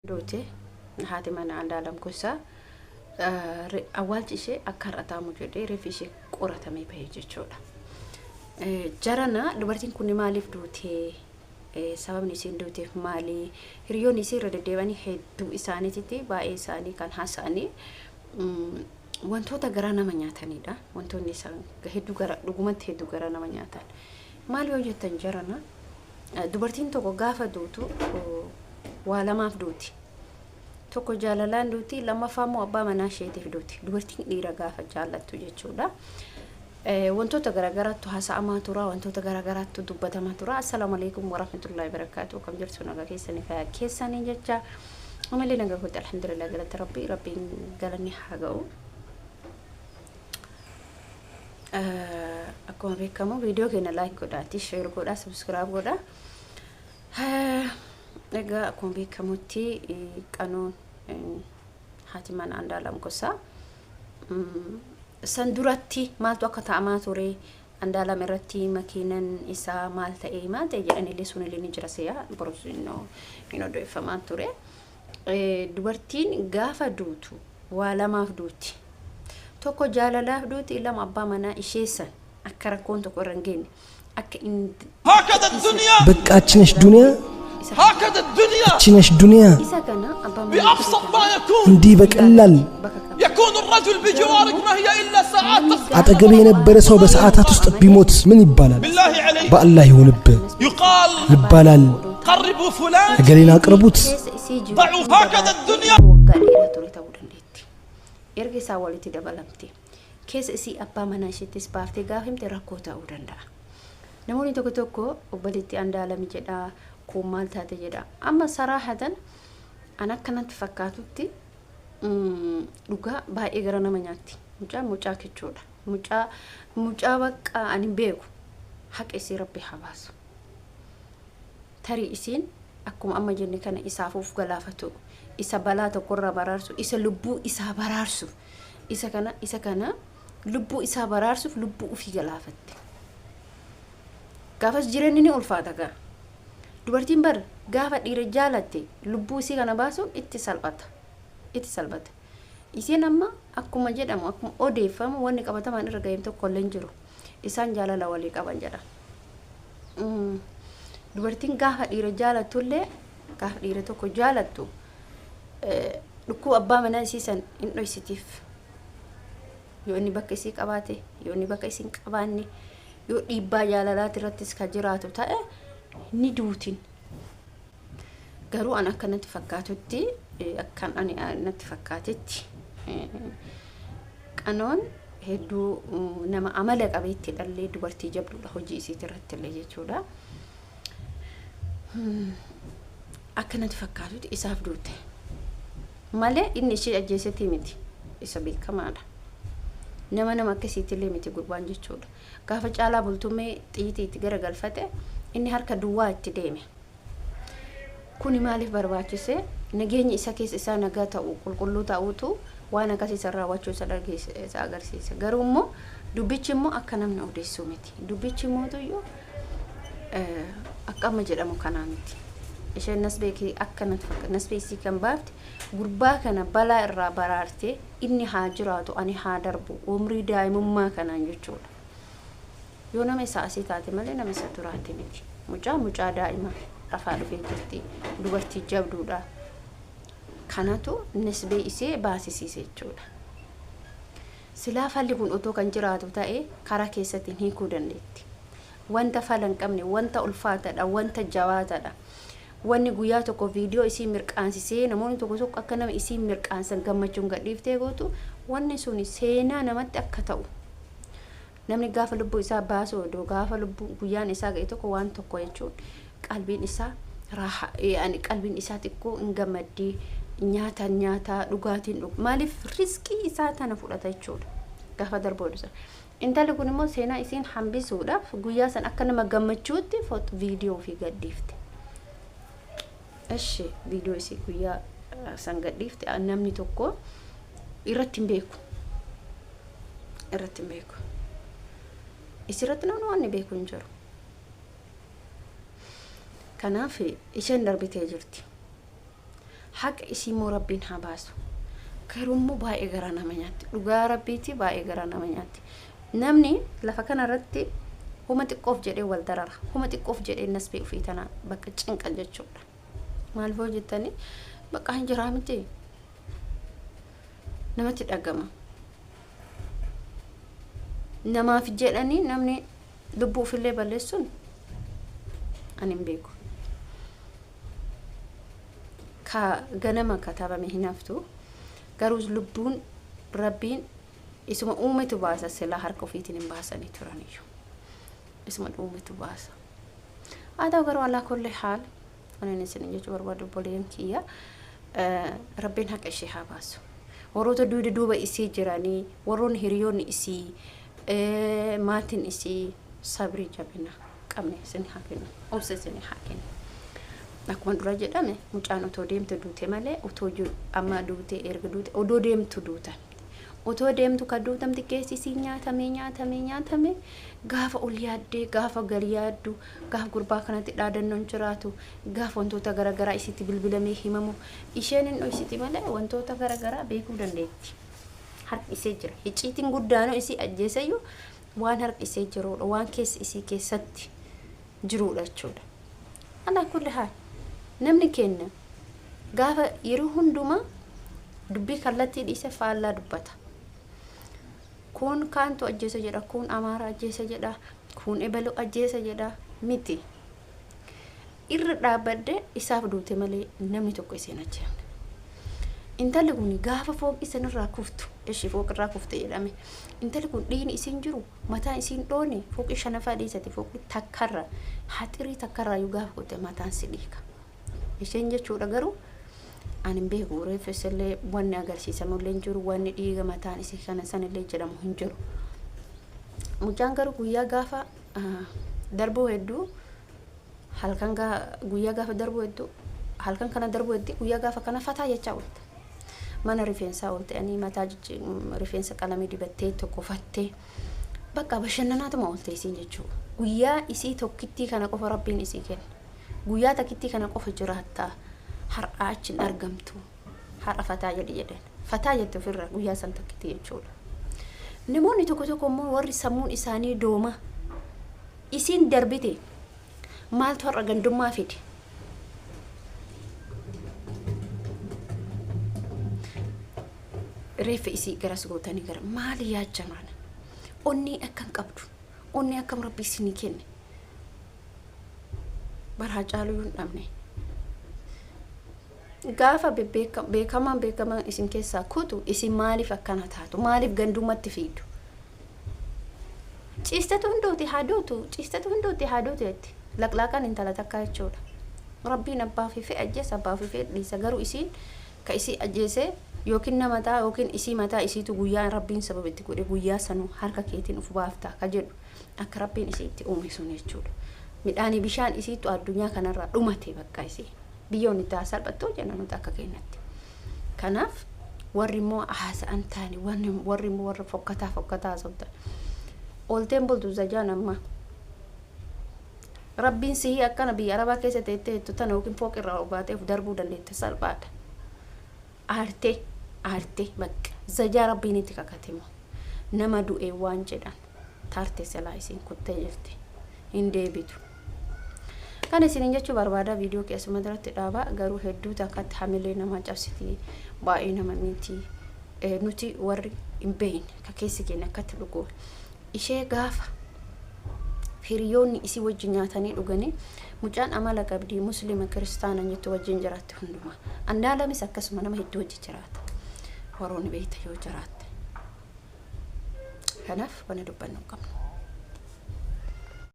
Duute haati mana Andaalam Gosaa awwaalchi ishee akka har'a taamu jedhee reeffi ishee qoratamee bahe jechuudha. Jarana dubartiin kun maaliif duute? Sababni isiin duuteef maali? Hiriyoonni isii irra deddeebi'anii hedduu isaaniititti baay'ee isaanii kan haasa'anii wantoota garaa nama nyaatanidha. Wantoonni isaan hedduu gara dhugumatti hedduu garaa nama nyaatan. Maal yoo jettan jarana dubartiin tokko gaafa duutu waa lamaaf duuti. Tokko jaalalaan duuti, lammaffaa immoo abbaa manaa isheetiif duuti. Dubartiin dhiira gaafa jaallattu jechuudha. Wantoota garaagaraattu haasa'amaa tura, wantoota garaagaraattu dubbatamaa tura. Assalaamu alaikum warahmatullahi wabarakaatuh. Kam jirtu nagaa keessanii fayyaa keessanii jecha. Amallee nagaa kooti alhamdulillah galata rabbii rabbiin galanni haa ga'u. Akkuma beekamu viidiyoo keenya like godhaati, share godhaa, subscribe godhaa. Egaa akkuma beekamutti qanoon haati mana Andaalam Gosaa san duratti maaltu akka ta'amaa ture Andaalam irratti makiinan isaa maal ta'e maal ta'e jedhanillee sunillee ni jira seeyaa boros hin odeeffamaa ture. Dubartiin gaafa duutu waa lamaaf duuti. Tokko jaalalaaf duuti, lama abbaa manaa ishee san akka rakkoon tokko irra hin geenye akka inni هكذا الدنيا በቃ እቺ ነሽ ዱንያ፣ isa هكذا الدنيا እቺ ነሽ ዱንያ። isa kana abbaa manaa ishee بأبسط ما kana يكون እንዲህ በቀላል bakka qaba. يكون الرجل بجوارك ما هي إلا ساعات አጠገብ የነበረ ሰው በሰዓታት ውስጥ ቢሞት ምን ይባላል? بالله عليك በአላህ ይሁንብህ يقال ይባላል። قربوا فلان እገሌን አቅርቡት። Keessa isii jiru ضعوا هكذا الدنيا waggaa dheeraa ture ta'uu dandeetti. Erga isaa walitti dabalamte keessa isii abbaa manaa isheettis baaftee gaafa himte rakkoo ta'uu danda'a. Namoonni tokko tokko obboleetti Andaalami jedha, kun maal taate jedha. Amma saraahatan an akka natti fakkaatutti dhugaa baay'ee gara nama nyaatti. Mucaa mucaa kichuudha. Mucaa mucaa bakka ani hin beeku. Haqa isii rabbi haa baasu. Tarii isiin akkuma amma jenne kana isaaf of galaafatu, isa balaa tokkorraa baraarsu, isa lubbuu isaa baraarsuuf, isa kana isa kana lubbuu isaa baraarsuuf lubbuu ofii galaafatte. Gaafas jireenyi ni ulfaata gaa. Dubartiin bar gaafa dhiira jaalatte lubbuu isii kana baasuun itti salphata. Itti salphata. Isiin amma akkuma jedhamu akkuma odeeffamu wanni qabatamaan irra ga'een tokko illee hin jiru. Isaan jaalala walii qaban jedha. Dubartiin gaafa dhiira jaalattullee gaafa dhiira tokko jaalattu dhukkuba abbaa manaa isii san hin dhoysitiif. Yoo inni bakka isii qabaate, yoo inni bakka isii hin qabaanne, yoo dhiibbaa jaalalaati irrattis ka jiraatu ta'e ni duutin. Garuu an akka natti fakkaatutti akkan ani natti fakkaatetti qanoon hedduu nama amala qabeetti dhallee dubartii jabduudha hojii isiiti irratti illee jechuudha. Akka natti fakkaatutti isaaf duute. Malee inni ishee ajjeesetii miti. Isa beekamaadha. Nama nama akkasiitti illee miti gurbaan jechuudha. Gaafa caalaa bultumee xiyyitii itti garagalfate inni harka duwwaa itti deeme. Kuni maaliif barbaachise? Nageenyi isa keessa isaa nagaa ta'u qulqulluu ta'uutu waan akkasii isa raawwachuu isa dhageesse isa agarsiisa. Garuu immoo dubbichi immoo akka namni odeessuu miti. Dubbichi immoo akka amma jedhamu kanaa miti. Isheen nasbee akka nasbee isii kan baafte gurbaa kana balaa irraa baraartee inni haa jiraatu ani haa darbu umrii daa'imummaa kanaan jechuudha. Yoo nama isaa asii taate malee nama isa duraate miti. Mucaa mucaa daa'ima rafaa dhufee jirti. Dubartii jabduudha. Kanatu nasbee isee baasisiise jechuudha. Silaa falli kun otoo kan jiraatu ta'e karaa keessattiin hiikuu dandeetti. Wanta fala hin qabne, wanta ulfaataadha, wanta jabaataadha. Wanni guyyaa tokko viidiyoo isii mirqaansisee namoonni tokko tokko akka nama isii mirqaansan gammachuun gadhiiftee gootu wanni suni seenaa namatti akka ta'u. Namni gaafa lubbuu isaa baasu odoo gaafa lubbuu guyyaan isaa ga'e tokko waan tokko jechuun qalbiin isaa raaha yaani qalbiin isaa xiqqoo hin gammaddii nyaataan nyaataa dhugaatiin dhug maaliif riskii isaa tana fudhata jechuudha gaafa darbu isa. Intalli kun immoo seenaa isiin hambisuudhaaf guyyaa san akka nama gammachuutti viidiyoo ofii gadhiifte. Eshi viidiyoo isii guyyaa san gadhiifte namni tokko irratti hin beeku. Irratti hin beeku. Isirratti namni waan inni beeku hin jiru. Kanaaf isheen darbitee jirti. Haqa isii immoo Rabbiin haa baasu. Garuu immoo baay'ee garaa nama nyaatti. Dhugaa Rabbiiti, baay'ee garaa nama nyaatti. Namni lafa kanarratti huma xiqqoof jedhee wal darara. Huma xiqqoof jedhee nasbee ofii tana bakka cinqa jechuudha. Maal hoo jettanii, bakka hin jiraa miti namatti dhagama. Namaaf jedhanii namni lubbuu ofillee balleessuun ani hin beeku. Ka ganama katabame hin haftu, garuu lubbuun Rabbiin isuma uumetu baasa. Silaa harka ofiitiin hin baasanii turaniyyuu, isuma uumetu baasa. Haa ta'u garuu, alaa kulli haal, ani isin jechuu barbaadu, obboleeyyan kiyya, Rabbiin haqa ishee haa baasu. Warroota duuda duuba isii jiranii, warroonni hiriyoonni isii, maatiin isii, sabrii jabina qabne isin haa kennu, obsa isin haa kennu. Akkuma dura jedhame, mucaan otoo deemte duute malee, otoo amma duute, erga duute, odoo deemtu duuta. Otoo deemtu ka duutamti, keessi isii nyaatamee nyaatamee nyaatamee, gaafa ol yaaddee, gaafa gad yaaddu, gaafa gurbaa kanatti dhaadannoon jiraatu, gaafa wantoota garaagaraa isitti bilbilamee himamu, isheen hin dhoysiti malee wantoota garaagaraa beekuu dandeetti. Harki isee jira. Icciitiin guddaanuu isii ajjeeseyyuu waan harki isee jirudha. Waan keessa isii keessatti jirudha jechuudha. Alaa kulli haal, namni keenya gaafa yeroo hundumaa dubbii kallattii dhiise faallaa dubbata. Kun kaantu ajjeese jedha, kun Amaara ajjeese jedha, kun ebalu ajjeese jedha miti. Irra dhaabbadde isaaf duute malee namni tokko isheen ajjeefne. Intalli kun gaafa fooqii sanirraa kuftu, ishii fooqirraa kufte jedhame. Intalli kun dhiigni isiin jiru, mataan isiin dhoone, fooqii shanaffaa dhiisate, fooqii takkarra, haxirii takkarraa iyyuu gaafa kutte mataan si dhiiga. Isheen jechuudha garuu ani hin beeku, reeffa isallee wanni agarsiisamullee hin jiru, wanni dhiiga mataan isii kana sanillee jedhamu hin jiru. Mucaan garuu guyyaa gaafa darbuu hedduu, halkan guyyaa gaafa darbuu hedduu, halkan kana darbuu hedduu, guyyaa gaafa kana fataa jechaa oolte. Mana rifeensaa oolte, ani mataa rifeensa qalamii dibattee tokkofattee bakka bashannanaatuma oolte isiin jechuudha. Guyyaa isii tokkittii kana qofa Rabbiin isii kenna. Guyyaa takkittii kana qofa jiraattaa, har'aa achi hin argamtu. Har'a fataa jedhi jedhan. Fataa jette ofirra guyyaa san takkittii jechuudha. Namoonni tokko tokko immoo warri sammuun isaanii dooma, isiin darbite maaltu har'a gandummaa fide? Reeffa isii garas gootanii gara maali yaachan kana? Onnee akkam qabdu? Onnee akkam Rabbi isinii kenne? Bara Hacaaluu hin dhabne. Gaafa beekamaan beekamaan isin keessaa kutu, isin maaliif akkana taatu? Maaliif gandumatti fiidu? Ciistatu hunduuti haa duutu, ciistatu hunduuti haa duutu jetti. Laqlaaqaan intala takkaa jechuudha. Rabbiin abbaa fi fe'e ajjeesa, abbaa fi fe'e dhiisa. Garuu isiin ka isii ajjeese yookiin nama ta'a yookiin isii mataa isiitu guyyaa Rabbiin sababa itti godhe, guyyaa sanuu harka keetiin uf baaftaa ka jedhu, akka Rabbiin isii itti uume sun jechuudha. Midhaanii bishaan isiitu addunyaa kanarraa dhumate, bakka isii. Biyyoonni itti haa salphattu jenna nuti akka keenyatti. Kanaaf warri immoo haasa'an taane, warri immoo warra fokkataa fokkataa haasoftan. Oolteen bultu zajaan amma. Rabbiin sihii akkana biyya Arabaa keessa teettee jettu tana yookiin fooqi irraa ol baatee of darbuu dandeetta, salphaadha. Aartee aartee bakka zajaa Rabbiin itti kakate moo nama du'e waan jedhan taarte, silaa isiin kuttee jirti, hin deebitu. Kan isinin jechuu barbaada, viidiyoo keessuma duratti dhaabaa, garuu hedduu takkatti hamilee namaa cabsiti, baay'ee nama miti. Nuti warri hin beekne ka keessi keenya akkatti dhugu, ishee gaafa hiriyoonni isii wajjin nyaatanii dhuganii, mucaan amala qabdi, Muslima Kiristaana jettu wajjin jiraatti hundumaa. Andaalamis akkasuma nama hedduu wajjin jiraata. Warroonni beekta yoo jiraatte. Kanaaf wanni dubbannu hin qabnu.